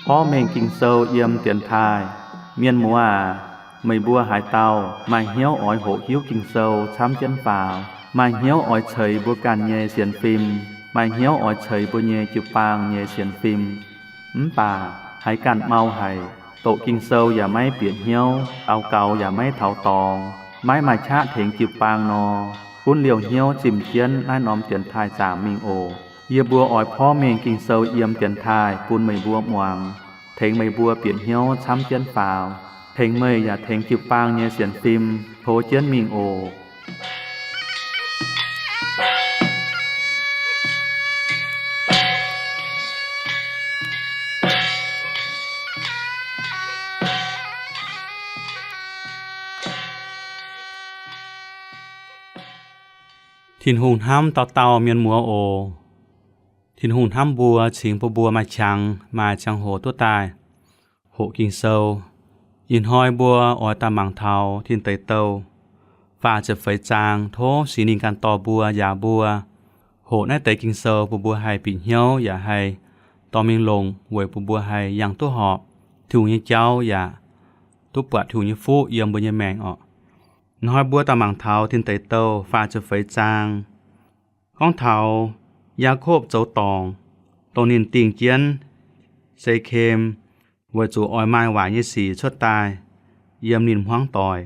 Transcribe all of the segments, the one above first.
Porv mengh Ging-Sou yiem dienx taaih. Mienh muoz aac, meih mbuo haaix dauh maaih hnyouv oix hoqc hiuv Ging-Sou camv jienv faaux, maaih hnyouv oix ceix mbuo ganh nyei sienx fim, maaih hnyouv oix ceix mbuo nyei jiu-baang nyei sienx fim, mv baac haiz ganh mau haic, doqc Ging-Sou yaac maiv bieqc hnyouv, daux gaux yaac maiv taux dorngx, maiv maaih qaqv tengx jiu-baang nor, gunv liouh hnyouv zimh jienv naaiv norm dienx taaih zaangc mingh oc. Yie mbuo oix porv mengh Ging-Sou yiem dienx taaih bun meih mbuo muangx, tengx meih mbuo bieqc hnyouv camv jienv faaux, tengx meih yaac tengx jiu-baang nyei sienx fim tov jienv mingh oc. Tin-Hungh hnamv dauh dauh mienh muoz oc. Tin-Hungh hnamv mbuo, cingx bun mbuo maaih qangx, maaih ziangh hoc duqv daaih hoqc Ging-Sou. Ih hnoi mbuo oix daaih mangc taux Tin Deic Douh faah ziepc feix zaang. Tov Singx Lingh ganh dorh mbuo, njaaux mbuo hoqc naaiv deix Ging-Sou bun mbuo haih bieqc hnyouv yaac haih dorh mingh longc weic bun mbuo haih yangh duqv horpc Tin-Hungh nyei jauv yaac duqv buatc Tin-Hungh nyei fuqv yiem mbuo nyei maengc orqc. Ih hnoi mbuo daaih mangc taux Tin Deic Douh faah ziepc feix zaang gorngv taux Yaakopv zoux dorngc, dongh ninh dingh jienv Sekem weic zuqc oix maaih waaic nyei sic cuotv daaih yiem ninh hmuangv doic.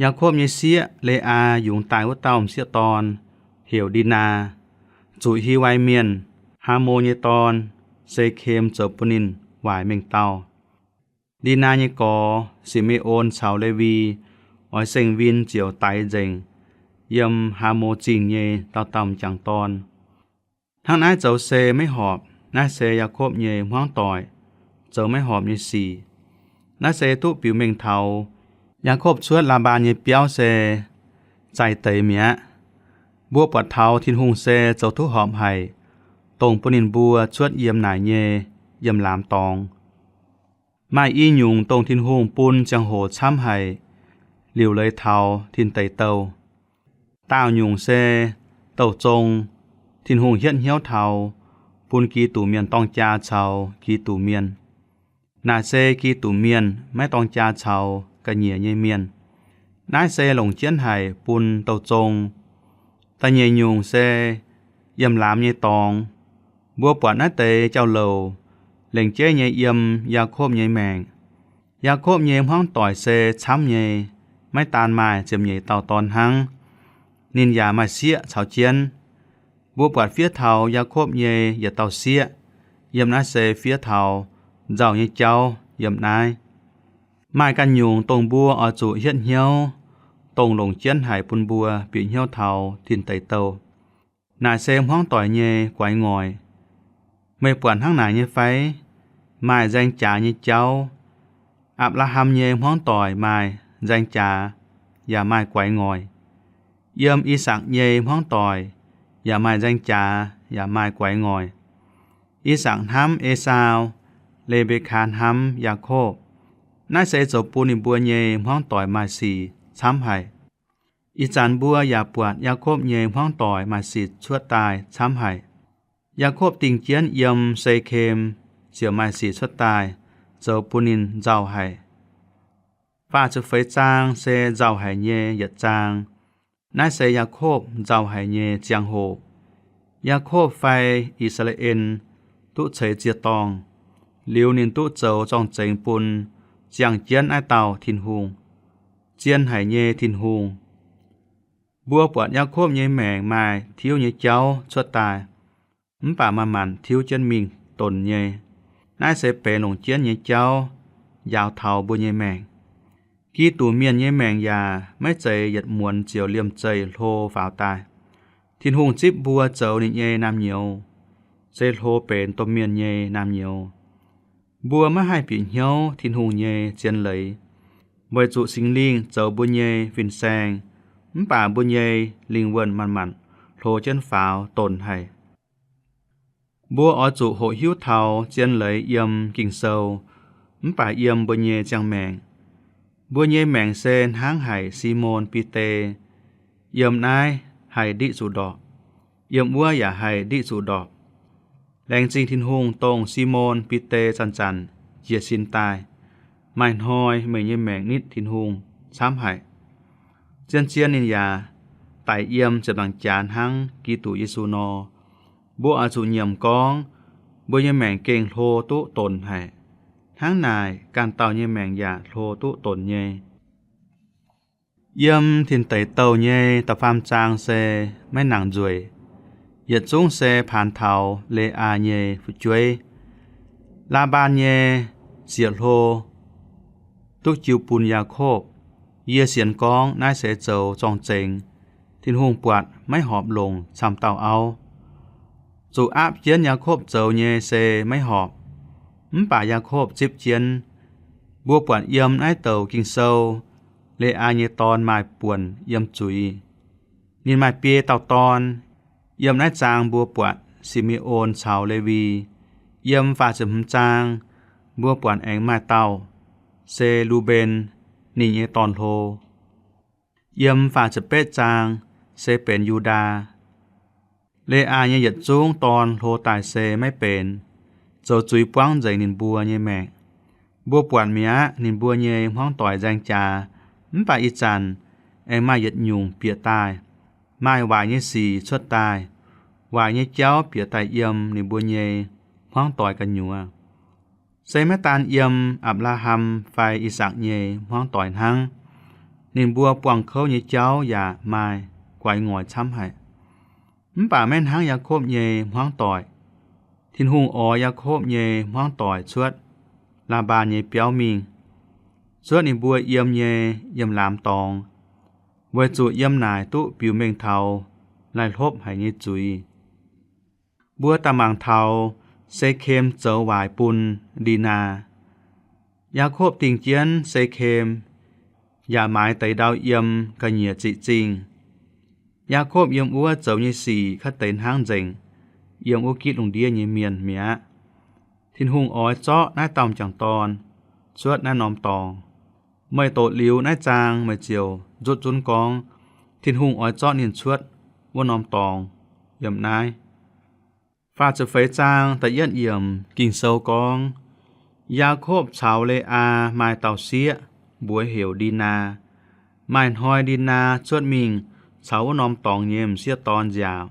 Yaakopv nyei sieqv, Le^aa, yungz daaih wuov dauh m'sieqv dorn heuc Ndinaa, zuqc Hiwai mienh, Haamo nyei dorn, Sekem zoux bun ninh waaic mengh dauh. Ndinaa nyei gorx, Si^me^on caux Lewi, oix seng-win ziouc daix nzengc yiem Haamo Zingh nyei dauh dauh m'jangc dorn. Hnangv naaiv zoux se maiv horpc. Naaiv se Yaakopv nyei hmuangv doic zoux maiv horpc nyei sic. Naaiv se duqv biux mengh taux Yaakopv cuotv Laa^mbaan nyei biauv se zaih deix mi'aqv. Mbuo buatc taux Tin-Hungh se zoux duqv horpc haic, dongh bun ninh mbuo cuotv yiem naaic nyei yiem laamz dorngx. Maaih i nyungc dongh Tin-Hungh bun ziangh hoc camv haic liuc leiz taux Tin Deic Douh. Daauh nyungc se douh zong, Tin-Hungh hietv hnyouv taux bun Giduc Mienh dorng jaa caux Giduc Mienh. Naaic se Giduc Mienh, maiv dorng jaa caux ga'nyiec nyei mienh. Naaiv se longc jienv haic bun douh zong. Da'nyeic nyungc se yiem laamz nyei dorngx. Mbuo buatc naaiv deix jauv-louc lengc jeiv nyei yiem Yaakopv nyei maengc. Yaakopv nyei hmuangv doic se camv nyei, maiv daan maaih ziepc nyeic dauh dorn hnangv. Ninh yaac maaih sieqv caux jienv. Mbuo buatc fiev taux Yaakopv nyei yietc dauh sieqv. Yiem naaiv se fiev taux nzauh nyei jauv yiem naaiv. Maaih ganh nyungc dongh mbuo oix zuqc hietv hnyouv, dongh longc jienv haic bun mbuo bieqc hnyouv taux Tin Deic Douh. Naaic se hmuangv doic nyei guaix ngoic. Meih buatc hnangv naaic nyei fai? Maaih nzaeng jaax nyei jauv. Apc^laa^ham nyei hmuangv doic maaih nzaeng jaax yaac maaih guaix ngoic. Yiem I^sakc nyei hmuangv doic yaac maaih nzaeng jaax yaac maaih guaix ngoic. I^sakc hnamv Esaau, Le^mbe^kaa hnamv Yaakopv. Naaiv se zoux bun ninh mbuo nyei hmuangv doic maaih sic camv haic. Ih zanc mbuo yaac buatc Yaakopv nyei hmuangv doic maaih sic cuotv daaih camv haic. Yaakopv dingh jienv yiem Sekem ziouc maaih sic cuotv daaih, zoux bun ninh nzauh haic. Faah ziepc feix zaang se nzauh haic nyei yietc zaang. Naaiv se Yaakopv nzauh haic nyei ziangh hoc. Yaakopv fai I^saa^laa^en duqv ceix ziec-dorngh, liuz ninh duqv zoux zorng-zengx bun ziangh jienv naaiv dauh Tin-Hungh, zien haic nyei Tin-Hungh. Mbuo buatc Yaakopv nyei maengc maaih tiuv nyei jauv cuotv daaih, mv baac manc-manc tiuv jienv mingh donc nyei. Naaiv se benx longc jienv nyei jauv njaaux taux mbuo nyei maengc. Giduc Mienh nyei maengc yaac maiv zeiz yietc muonz ziouc liemh zeih hlo faaux daaih. Tin-Hungh zipv mbuo zoux ninh nyei naamh nyouz, se hlo benx domh mienh nyei naamh nyouz. Mbuo maiv haih bieqc hnyouv Tin-Hungh nyei zien leiz, weic zuqc Singx Lingh zoux mbuo nyei fin-saeng, mv baac mbuo nyei lingh wuonh manc-manc hlo jienv faaux donc haic. Mbuo oix zuqc hoqc hiuv taux zien leiz yiem Ging-Sou, mv baac yiem mbuo nyei ziangh maengc. Mbuo nyei maengc se hnangv haic Simon Bide yiem naaiv haih ndiqv zuqc ndorpc. Yiem wuov yaac haih ndiqv zuqc ndorpc. Laengz zingh Tin-Hungh, dongh Simon Bide zanc-zanc jiez sin daaih. Maaih hnoi meih nyei maengc nitv Tin-Hungh camv haic. Zien-zien ninh yaac daic yiem ziepc nzaangc jaax hnangv Giduc Yesu nor. Mbuo oix zuqc nyiemc gorngv mbuo nyei maengc gengh hlo duqv donc haic. Hnangv naaic, ganh dauh nyei maengc yaac hlo duqv donc nyei. Yiem Tin Deic Douh nyei da'faam zaang se maiv nangc nzueic. Yietc zungv se paanx taux Le^aa nyei fu'jueiv. Laa^mbaan nyei zieqc hlo duqv jiu bun Yaakopv. Yie sienx gorngv naaiv se zoux zorng-zengx, Tin-Hungh buatc maiv horpc longc camv dauh auv. Zuqc aapv jienv Yaakopv zoux nyei se maiv horpc. Mv baac Yaakopv zipv jienv. Mbuo buatc yiem naaiv douc Ging-Sou, Le^aa nyei dorn maaih buonc yiem zuiz. Ninh maaih biei dauh dorn. Yiem naaiv zaang mbuo buatc Si^me^on caux Lewi. Yiem faah ziepc hmz zaang mbuo buatc aengx maaih dauh, se Lu^mben, ninh nyei dorn-hlo. Yiem faah ziepc betv zaang se benx Yu^ndaa. Le^aa nyei yietc zungv dorn hlo daaih se maiv benx, zoux zuiz buangv nzengc ninh mbuo nyei maengc. Mbuo buatc mi'aqv, ninh mbuo nyei hmuangv doic nzaeng jaax, mv baac ih zanc aengx maaih yietc nyungc bieqc daaih. Maaih waaic nyei sic cuotv daaih, waaic nyei jauv bieqc daaih yiem ninh mbuo nyei hmuangv doic gu'nyuoz. Se maiv daan yiem Apc^laa^ham fai I^sakc nyei hmuangv doic hnangv. Ninh mbuo buangh kouv nyei jauv yaac maaih guaix ngoic camv haic. Mv baac maiv hnangv Yaakopv nyei hmuangv doic. Tin-Hungh oix Yaakopv nyei hmuangv doic cuotv Laa^mbaan nyei biauv mingh, cuotv ninh mbuo yiem nyei yiem laamz dorngx, weic zuqc yiem naaic duqv biux mengh taux laih hlopv haic nyei zuiz. Mbuo daaih mangc taux Sekem zoux waaic bun Ndinaa. Yaakopv dingh jienv Sekem yaac maaiz deix ndau yiem ga'nyiec ziqc zingh. Yaakopv yiem wuov zoux nyei sic kaav deix hnangv nzengc yiem wuov gitv lungh ndiev nyei mienh mi'aqv. Tin-Hungh oix zorqv naaiv dauh m'jangc dorn cuotv naaiv norm dorngx. Meih doqc liuz naaiv zaang meih ziouc nzutv zunv gorngv Tin-Hungh oix zorqv ninh cuotv wuov norm dorngx yiem naaiv. Faah ziepc feix zaang da'yietv yiemc Ging-Sou gorngv, Yaakopv caux Le^aa maaih dauh sieqv, mbuox heuc Ndinaa. Maaih hnoi Ndinaa cuotv mingh caux wuov norm dorngx nyei m'sieqv dorn nziaauc.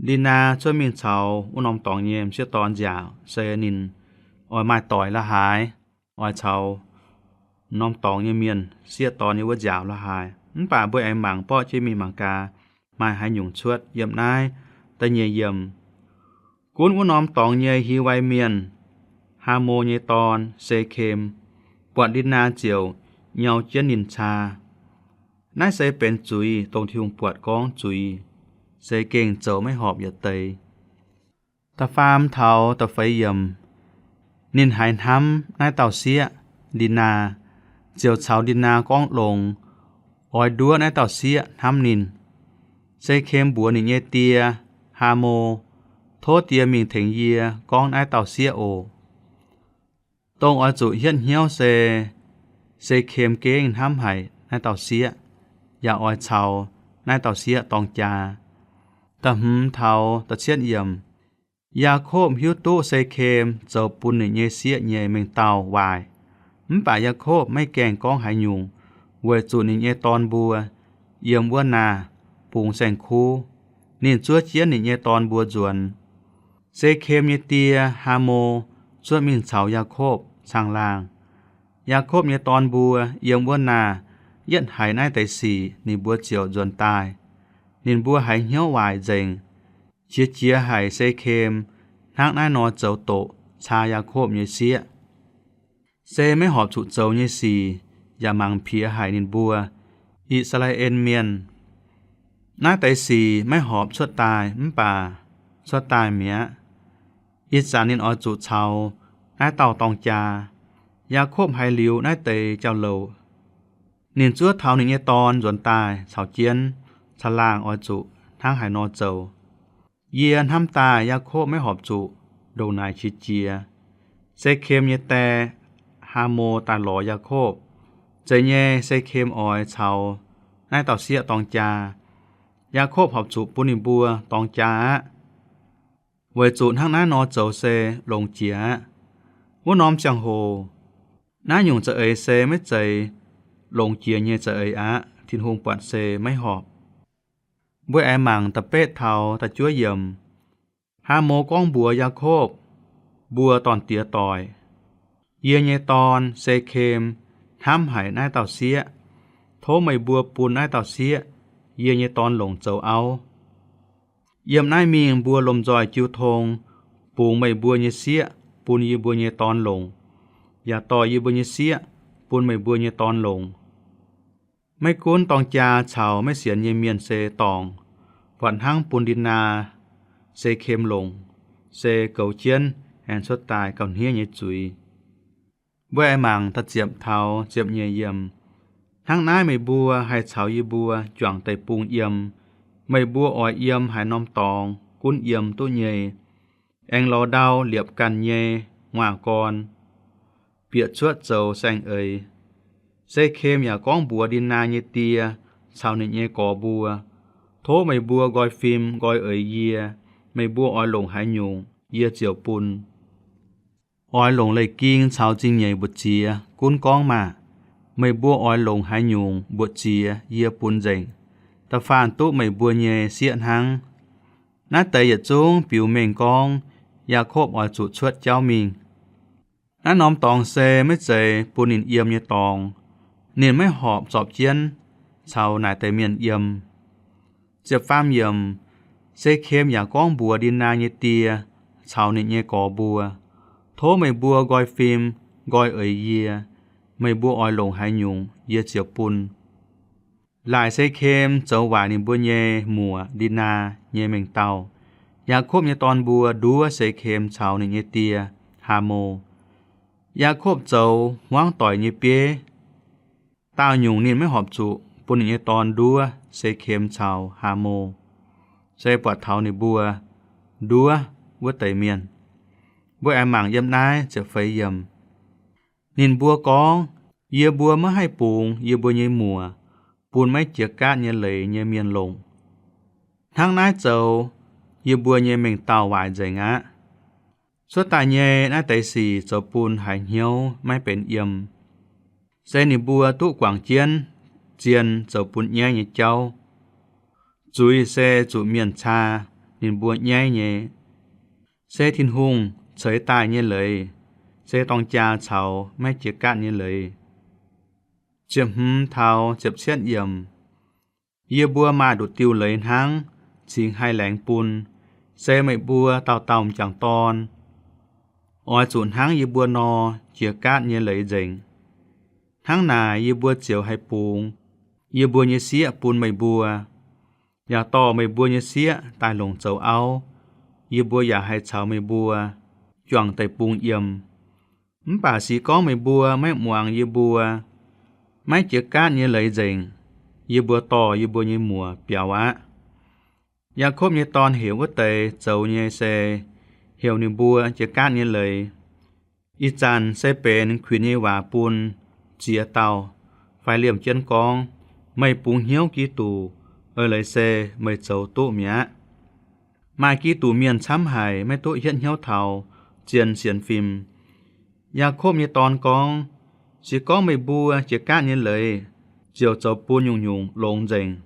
Ndinaa cuotv mingh caux wuov norm dorngx nyei m'sieqv dorn nziaauc se ninh oix maaih doic la'haaix, oix caux norm dorngx nyei mienh sieqv dorn nyei wuov nziaauc la'haaix. Mv baac mbuo aengx mangc borqv jienv mingh mangc gaax maaih haaix nyungc cuotv yiem naaiv. Da'nyeic yiemc, gunv wuov norm dorngx nyei Hiwai mienh, Haamo nyei dorn, Sekem, buatc Ndinaa ziouc nyau jienv ninh caa. Naaiv se benx zuiz, dongh Tin-Hungh buatc gorngv zuiz, se gengh zoux maiv horpc yietc deix. Da'faam taux da'feix yiemc, ninh haiz hnamv naaiv dauh sieqv, Ndinaa, ziouc caux Ndinaa gorngv longx, oix nduov naaiv dauh sieqv hnamv ninh. Sekem mbuox ninh nyei die, Haamo, tov die mingh tengx yie gorngv naaiv dauh sieqv oc. Dongh oix zuqc hietv hnyouv se, Sekem gengh hnamv haic naaiv dauh sieqv, yaac oix caux naaiv dauh sieqv dorng jaa. Da'hmz taux da'cietv yiemc, Yaakopv hiuv duqv Sekem zoux bun ninh nyei sieqv nyei mengh dauh waaic. Mv baac Yaakopv maiv gaengh gorngv haaix nyungc, weic zuqc ninh nyei dorn mbuo yiem wuov naah bungx saeng-kuv. Ninh zuov jienv ninh nyei dorn mbuo nzuonx. Sekem nyei die, Haamo, cuotv mingh caux Yaakopv caangh laangh. Yaakopv nyei dorn mbuo yiem wuov naah yietv haiz naaiv deix sic ninh mbuo ziouc nzuonx daaih. Ninh mbuo haiz hnyouv waaic nzengc, qiex jiez haic Sekem hnangv naaiv nor zoux doqc caa Yaakopv nyei sieqv. Se maiv horpc zuqc zoux nyei sic yaac mangc piex haic ninh mbuo, I^saa^laa^en Mienh. Naaiv deix sic maiv horpc cuotv daaih mv baac cuotv daaih mi'aqv. Ih zanc ninh oix zuqc caux naaiv dauh dorng jaa. Yaakopv haiz liuz naaiv deix jauv-louc, ninh zuov taux ninh nyei dorn nzuonx daaih caux jienv caangh laangh oix zuqc hnangv haaix nor zoux. Yie hnamv daaih Yaakopv maiv horpc zuqc ndongc naaic qiex jiez. Sekem nyei die, Haamo, daaih lorz Yaakopv. Zeiz nyei, Sekem oix caux naaiv dauh sieqv dorng jaa. Yaakopv horpc zuqc bun ninh mbuo dorng jaa aqv, weic zuqc hnangv naaiv nor zoux se longx jiex aqv. Wuov norm ziangh hoc, naaiv nyungc za'eix se maiv zeiz longx jiex nyei za'eix aqv. Tin-Hungh buatc se maiv horpc. Mbuo aengx mangc da'betv taux da'juov yiemc. Haamo gorngv mbuox Yaakopv mbuo dorn-diex doic, Yie nyei dorn, Sekem, hnamv haic naaiv dauh sieqv. Tov meih mbuo bun naaiv dauh sieqv, yie nyei dorn, longc zoux auv. Yiem naaiv mingh mbuo lomh nzoih jiu tong, bungx meih mbuo nyei sieqv bun yie mbuo nyei dorn longc, yaac dorh yie mbuo nyei sieqv bun meih mbuo nyei dorn longc. Maiv gunv dorng jaa caux maiv sienx nyei mienh se dorngc, buatc hnangv bun Ndinaa, Sekem longc, se goux jienv aengx cuotv daaih gauh hniev nyei zuiz. Mbuo aengx mangc da'ziepc taux ziepc nyeic yiemc. Hnangv naaiv meih mbuo haih caux yie mbuo juangc deic-bung yiem. Meih mbuo oix yiem haaix norm dorngx gunv yiem duqv nyei. Aengx lorz ndau liepc ganh nyei nguaaz-gorn, bieqc cuotv zoux saeng-eix. Sekem yaac gorngv mbuox Ndinaa nyei die caux ninh nyei gorx mbuo, Tov meih mbuo nqoi fim nqoi eix yie. Meih mbuo oix longc haaix nyungc, yie ziouc bun. Oix longc leiz-ging caux zingh nyeic mbu'ziex gunv gorngv maah! Meih mbuo oix longc haaix nyungc mbu'ziex yie bun nzengc, da'faanh duqv meih mbuo nyei sieqv hnangv. Naaiv deix yietc zungv biux mengh gorngv Yaakopv oix zuqc cuotv jauv mingh. Naaiv norm dorngx se maiv zeiz bun ninh yiem nyei dorngx. Ninh maiv horpc zorpc jienv caux naaic deix mienh yiem. Ziepc faam yiemc. Sekem yaac gorngv mbuox Ndinaa nyei die caux ninh nyei gorx mbuo, Tov meih mbuo nqoi fim nqoi eix yie. Meih mbuo oix longc haaix nyungc, yie ziouc bun. Laaic Sekem zoux waaic ninh mbuo nyei muoc, Ndinaa, nyei mengh dauh. Yaakopv nyei dorn mbuo nduov Sekem caux ninh nyei die, Haamo. Yaakopv zoux hmuangv doic nyei bieiv. Daauh nyungc ninh maiv horpc zuqc bun ninh nyei dorn nduov Sekem caux Haamo, se buatc taux ninh mbuo nduov wuov deix mienh. Mbuo aengx mangc yiem naaiv ziepc feix yiemc. Ninh mbuo gorngv, Yie mbuo maiv haih bungx yie mbuo nyei muoc bun maiv jiex gaatv nyei leiz nyei mienh longc. Hnangv naaiv zoux yie mbuo nyei mengh dauh waaic nzengc aqv. Cuotv daaih nyei naaiv deix sic zoux bun haiz hnyouv maiv benx yiem. Se ninh mbuo duqv guangc jienv zien zoux bun nyaiv nyei jauv. Zuiz se zuqc mienh caa ninh mbuo nyaiv nyei. Se Tin-Hungh ceix daaih nyei leiz, se dorng jaa caux maiv jiex gaatv nyei leiz. Ziepc hmz taux ziepc cietv yiemc. Yie mbuo maaih nduqc-diuh leiz hnangv, cingx haih laengz bun, se meih mbuo dauh dauh m'jangc dorn oix zuqc hnangv yie mbuo nor jiex gaatv nyei leiz nzengc. Hnangv naaic yie mbuo ziouc haih bungx yie mbuo nyei sieqv bun meih mbuo, yaac dorh meih mbuo nyei sieqv daaih longc zoux auv. Yie mbuo yaac haih caux meih mbuo juangc deic-bung yiem. Mv baac se gorngv meih mbuo maiv muangx yie mbuo, maiv jiex gaatv nyei leiz nzengc, yie mbuo dorh yie mbuo nyei muoc biaux aqv. Yaakopv nyei dorn heuc wuov deix zoux nyei se heuc ninh mbuo jiex gaatv nyei leiz. Ih zanc se benx kuinx nyei waac bun ziex dauh fai liemh jienv gorngv, Meih bungx hnyouv Giduc, eix leiz se meih zoux duqv mi'aqv. Maaih Giduc mienh camv haic maiv duqv hietv hnyouv taux zien sienx fim. Yaakopv nyei dorn gorngv, Se gorngv meih mbuo jiex gaatv nyei leiz, ziouc zoux bun nyungc-nyungc longx nzengc.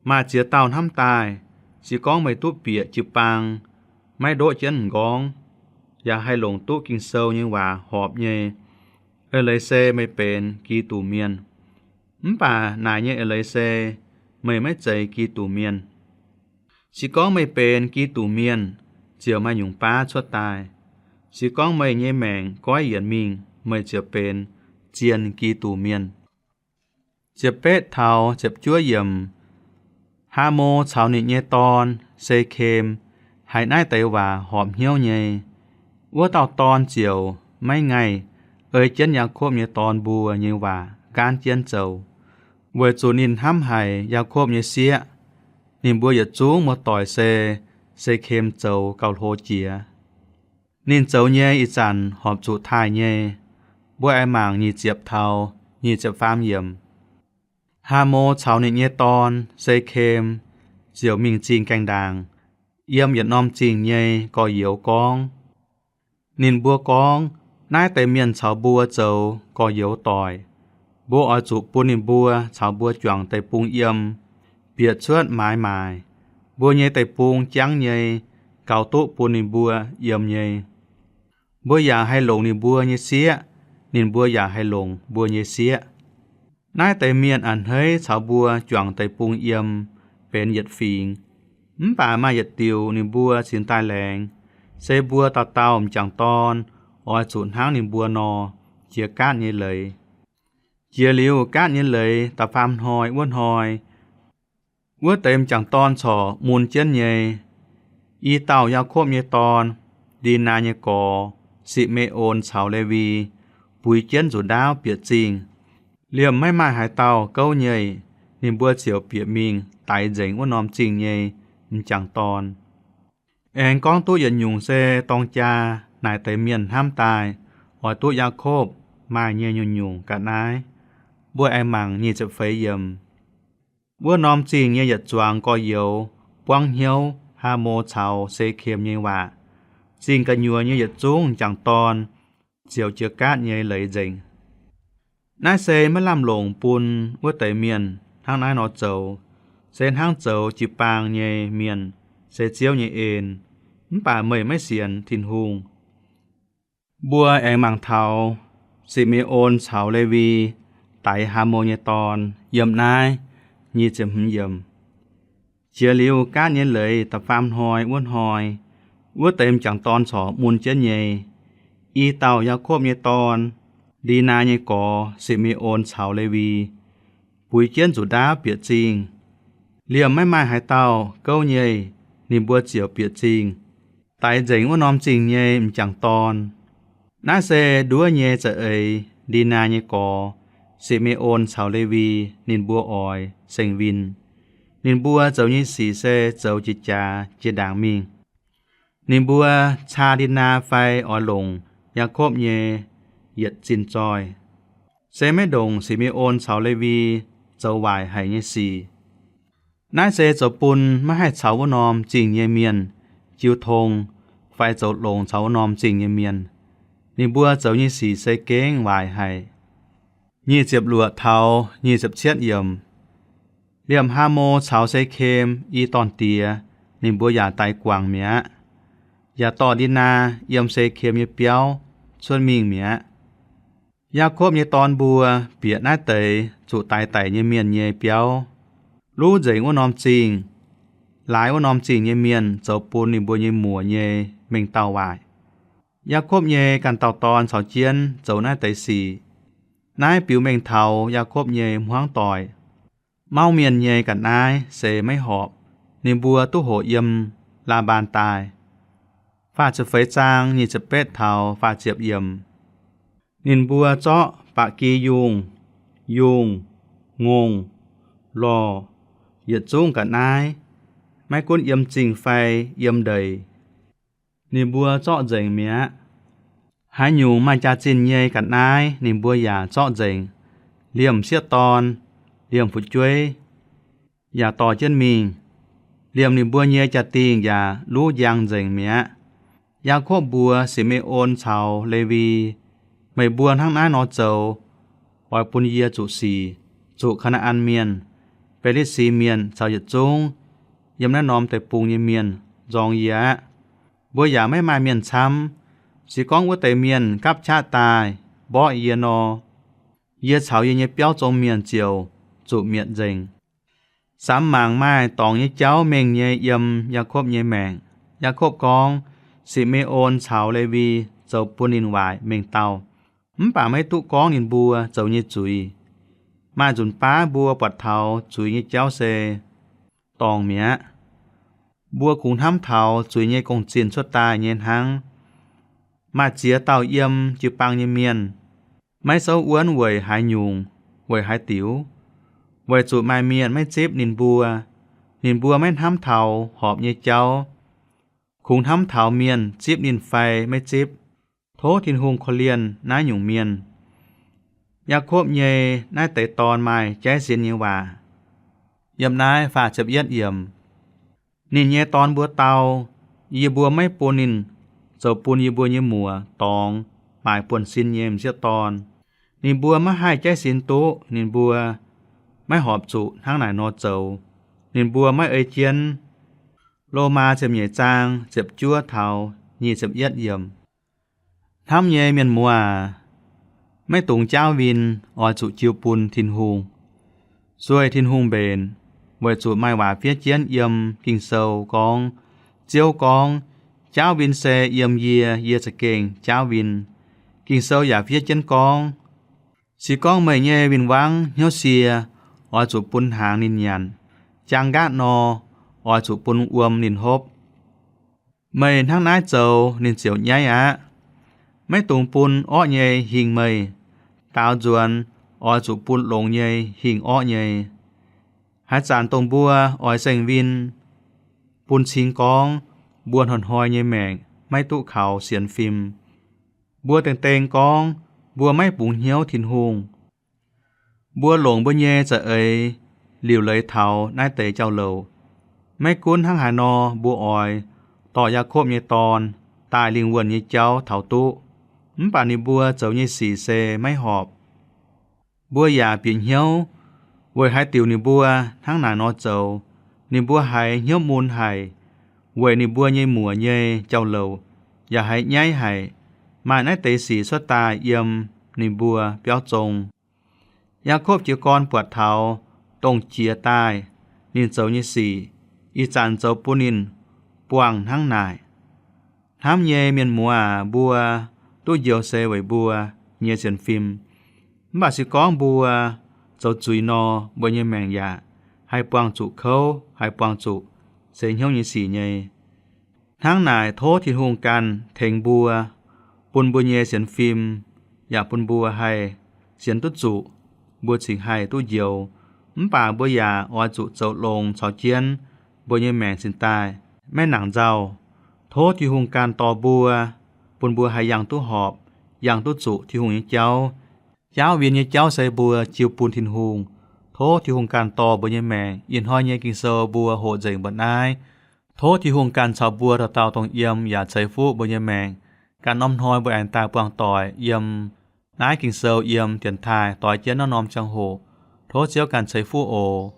Maaih ziex dauh hnamv daaih, se gorngv meih duqv bieqc jiu-baang, maiv ndoqv jienv m'nqorngv, yaac haih longc duqv Ging-Sou nyei waac horpc nyei, eix leiz se meih benx Giduc Mienh. Mv baac naaic nyei eix leiz se meih maiv zeiz Giduc Mienh. Se gorngv meih benx Giduc Mienh, ziouc maaih nyungc baav cuotv daaih. Se gorngv meih nyei maengc goiv yienc mingh, meih ziouc benx zien Giduc Mienh. Ziepc betv taux ziepc juov yiemc. Haamo caux ninh nyei dorn, Sekem, haiz naaiv deix waac horpc hnyouv nyei. Wuov dauh dorn ziouc maiv ngaih ei jienv Yaakopv nyei dorn mbuo nyei waac nqaanv jienv zoux, weic zuqc ninh hnamv haic Yaakopv nyei sieqv. Ninh mbuo yietc zungv muoz-doic se Sekem zoux gauh hlo jiex. Ninh zoux nyei ih zanc horpc zuqc taaih nyei. Mbuo aengx mangc nyic ziepc taux nyic ziepc faam yiemc. Haamo caux ninh nyei dorn, Sekem, ziouc mingh zingh gaengh ndaangc, yiem yietc norm zingh nyei gorx-youz gorngv. Ninh mbuo gorngv, Naaiv deix mienh caux mbuo zoux gorx-youz doic. Mbuo oix zuqc bun ninh mbuo caux mbuo juangc deic-bung yiem, bieqc cuotv maaiz maaic. Mbuo nyei deic-bung jangv nyei, gaux duqv bun ninh mbuo yiem nyei. Mbuo yaac haih longc ninh mbuo nyei sieqv, ninh mbuo yaac haih longc mbuo nyei sieqv. Naaiv deix mienh a'hneiv caux mbuo juangc deic-bung yiem benx yietc fingx, mv baac maaih yietc diuc ninh mbuo cingx daaih laengz, se mbuo dauh dauh m'jangc dorn oix zuqc hnangv ninh mbuo nor, jiex gaatv nyei leiz. Jiex liuz gaatv nyei leiz da'faam hnoi wuov hnoi, wuov deix m'jangc dorn corc mun jienv nyei. I dauh Yaakopv nyei dorn, Ndinaa nyei gorx, Se^me^on caux Lewi, buix jienv nzuqc ndaauv bieqc zingh. Liemh maiv maaih haaix dauh gouv nyei, ninh mbuo ziouc bieqc mingh daix nzengc wuov norm zingh nyei m'jangc dorn. Aengx gorngv duqv yietc nyungc se dorng jaa naaic deix mienh hnamv daaih oix duqv Yaakopv maaih nyei nyungc-nyungc ga'naaiv. Mbuo aengx mangc nyic ziepc feix yiemc. Wuov norm zingh nyei yietc zuangx gorx-youz buangv hnyouv Haamo caux Sekem nyei waac. Zingh gu'nyuoz nyei yietc zungv m'jangc dorn ziouc jiex gaatv nyei leiz nzengc. Naaiv se maiv lamh longc bun wuov deix mienh hnangv naaiv nor zoux, se hnangv zoux jiu-baang nyei mienh se Ziouv nyei en, mv baac meih maiv sienx Tin-Hungh. Mbuo aengx mangc taux Se^me^on caux Lewi daix Haamo nyei dorn yiem naaiv nyic ziepc hmz yiemc. Jiex liuz gaatv nyei leiz da'faam hnoi wuov hnoi, wuov deix m'jangc dorn corc mun jienv nyei. I dauh Yaakopv nyei dorn, Ndinaa nyei gorx, Se^me^on caux Lewi, buix jienv nzuqc ndaauv bieqc zingh. Liemh maiv maaih haaix dauh gouv nyei, ninh mbuo ziouc bieqc zingh, daix nzengc wuov norm zingh nyei m'jangc dorn. Naaiv se nduov nyei za'eix Ndinaa nyei gorx, Se^me^on caux Lewi, ninh mbuo oix seng-win. Ninh mbuo zoux nyei sic se zoux jiex jaax jiex ndaangc mingh. Ninh mbuo caa Ndinaa fai oix longc Yaakopv nyei yietc zinh zoih, se maiv ndongc Se^me^on caux Lewi zoux waaic haic nyei sic. Naaiv se zoux bun maiv haih caux wuov norm zingh nyei mienh jiu tong fai zoux longx caux wuov norm zingh nyei mienh. Ninh mbuo zoux nyei sic se gengh waaic haic. Nyic ziepc luoqc taux nyic ziepc cietv yiemc. Liemh Haamo caux Sekem i dorn-diex, ninh mbuo yaac daix guangc mi'aqv, yaac dorh Ndinaa yiem Sekem nyei biauv cuotv mingh mi'aqv. Yaakopv nyei dorn mbuo bieqc naaiv deix zuqc daix daic nyei mienh nyei biauv, luv nzengc wuov norm zingh, laaix wuov norm zingh nyei mienh zoux bun ninh mbuo nyei muoc nyei mengh dauh waaic. Yaakopv nyei ganh dauh dorn caux jienv zoux naaiv deix sic. Naaiv biux mengh taux Yaakopv nyei hmuangv doic. Mauv mienh nyei ga'naaiv se maiv horpc, ninh mbuo duqv hoqc yiem Laa^mbaan daaih. Faah ziepc feix zaang nyic ziepc betv taux faah ziepc yiemc. Ninh mbuo zorqv ba'gi yungh, yungh, ngongh, lorh, yietc zungv ga'naaiv, maiv gunv yiem zingh fai yiem ndeic, ninh mbuo zorqv nzengc mi'aqv. Haaix nyungc maaih jaax-zinh nyei ga'naaiv ninh mbuo yaac zorqv nzengc, liemh sieqv dorn, liemh fu'jueiv, yaac dorh jienv mingh. Liemh ninh mbuo nyei jaa-dingh yaac luv njang nzengc mi'aqv. Yaakopv mbuox Se^me^on caux Lewi, Meih mbuo hnangv naaiv nor zoux, oix bun yie zuqc sic, zuqc Kaa^naa^an Mienh, Fi^li^si Mienh caux yietc zungv yiem naaiv norm deic-bung nyei mienh nzorng yie aqv. Mbuo yaac maiv maaih mienh camv. Se gorngv wuov deix mienh gapv qaqv daaih mborqv yie nor, yie caux yie nyei biauv zong mienh ziouc zuqc mietc nzengc. Samx mangc maaih dorngx nyei jauv mengh nyei yiem Yaakopv nyei maengc. Yaakopv gorngv, Se^me^on caux Lewi zoux bun ninh waaic mengh dauh, mv baac maiv duqv gorngv ninh mbuo zoux nyei zuiz. Maaih nzunc baav mbuo buatc taux zuiz nyei jauv se dorngc mi'aqv. Mbuo kungx hnamv taux zuiz nyei gong-zinh cuotv daaih nyei hnangv. Maaih ziex dauh yiem jiu-baang nyei mienh, maiv souv wuonv weic haaix nyungc, weic haaix diuc, weic zuqc maaih mienh maiv zipv ninh mbuo. Ninh mbuo maiv hnamv taux horpc nyei jauv, kungx hnamv taux mienh zipv ninh fai maiv zipv. Tov Tin-Hungh korv-lienh naaiv nyungc mienh. Yaakopv nyei naaiv deix dorn maaih jaiv sienx nyei waac. Yiem naaiv faah ziepc yietv yiemc. Ninh nyei dorn mbuo dau, yie mbuo maiv bun ninh zoux bun yie mbuo nyei muoc dorngx maaic buonv-sin nyei m'sieqv dorn. Ninh mbuo maiv haih jaiv sin duqv, ninh mbuo maiv horpc zuqc hnangv naaic nor zoux. Ninh mbuo maiv ei jienv. Lomaa ziepc nyeic zaang ziepc juov taux nyic ziepc yietv yiemc. Hnamv nyei mienh muoz aac, maiv dungx jaauv win oix zuqc jiu bun Tin-Hungh. Sueih Tin-Hungh mbenc, weic zuqc maaih waac fiev jienv yiem Ging-Sou gorngv, Ziouv gorngv, jaauv win se yiem yie, yie za'gengh jaauv win. Ging-Sou yaac fiev jienv gorngv, se gorngv meih nyei win-wangv hnyouv sie, oix zuqc bun hnaangx ninh nyanc. Jaang nqaatv nor, oix zuqc bun wuom ninh hopv. Meih hnangv naaiv zoux, ninh ziouc nyaiv aqv. Maiv dungx bun orqv nyei hingh meih. Daaux nzuonx oix zuqc bun longx nyei hingh orqv nyei. Haaix zanc dongh mbuo oix saeng-win bun cing gorngv mbuo hnoi-hnoi nyei maengc maiv duqv kaux sienx fim. Mbuo dengh dengh gorngv mbuo maiv bungx hnyouv Tin-Hungh. Mbuo longc mbuo nyei za'eix liuc leiz taux naaiv deix jauv-louc. Maiv gunv hnangv haaix nor, mbuo oix dorh Yaakopv nyei dorn daaih lingh wuonh nyei jauv taux duqv. Mv baac ninh mbuo zoux nyei sic se maiv horpc. Mbuo yaac bieqc hnyouv weic haaix diuc ninh mbuo hnangv naaic nor zoux. Ninh mbuo haiz hnyouv mun haic weic ninh mbuo nyei muoc nyei jauv-louc, yaac haiz nyaiv haic. Maaih naaiv deix sic cuotv daaih yiem ninh mbuo biauv zong. Yaakopv jiez gorn buatc taux dongh jiex daaih ninh zoux nyei sic, ih zanc zoux bun ninh buangh hnangv naaic. Hnamv nyei mienh muoz aac, mbuo duqv njoux se weic mbuo nyei sienx fim. Mv baac se gorngv mbuo zoux zuiz nor, mbuo nyei maengc yaac haih buangh zuqc kouv, haih buangh zuqc seix hnyouv nyei sic nyei. Hnangv naaic tov Tin-Hungh ganh tengx mbuo, bun mbuo nyei sienx fim yaac bun mbuo haih sienx duqv zuqc, mbuo cingx haih duqv njoux. Mv baac mbuo yaac oix zuqc zoux longx caux jienv mbuo nyei maengc cingx daaih maiv nangc nzauh. Tov Tin-Hungh ganh dorh mbuo, bun mbuo haih yangh duqv horpc, yangh duqv zuqc Tin-Hungh nyei jauv. Jaauv win nyei jauv se mbuo jiu bun Tin-Hungh. Tov Tin-Hungh ganh dorh mbuo nyei maengc. Ih hnoi nyei Ging-Sou mbuo hoqc nzengc mbuo naaiv. Tov Tin-Hungh ganh caux mbuo dauh dauh dongh yiem yaac ceix fuqv mbuo nyei maengc. Ganh norm hnoi mbuo aengx daaih buangh doic yiem naaiv Ging-Sou yiem dienx taaih doix jienv norm-norm ziangh hoc. Tov Ziouv ganh ceix fuqv oc.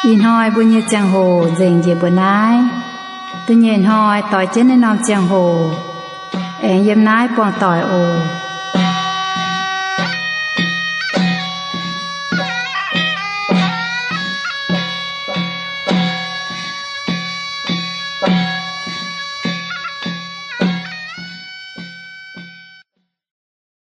Ih hnoi mbuo nyei ziangh hoc nzengc njiec mbuo naaiv. Da'nyeic hnoi doix jienv naaiv norm ziangh hoc, aengx yiem naaiv buangh doic oc.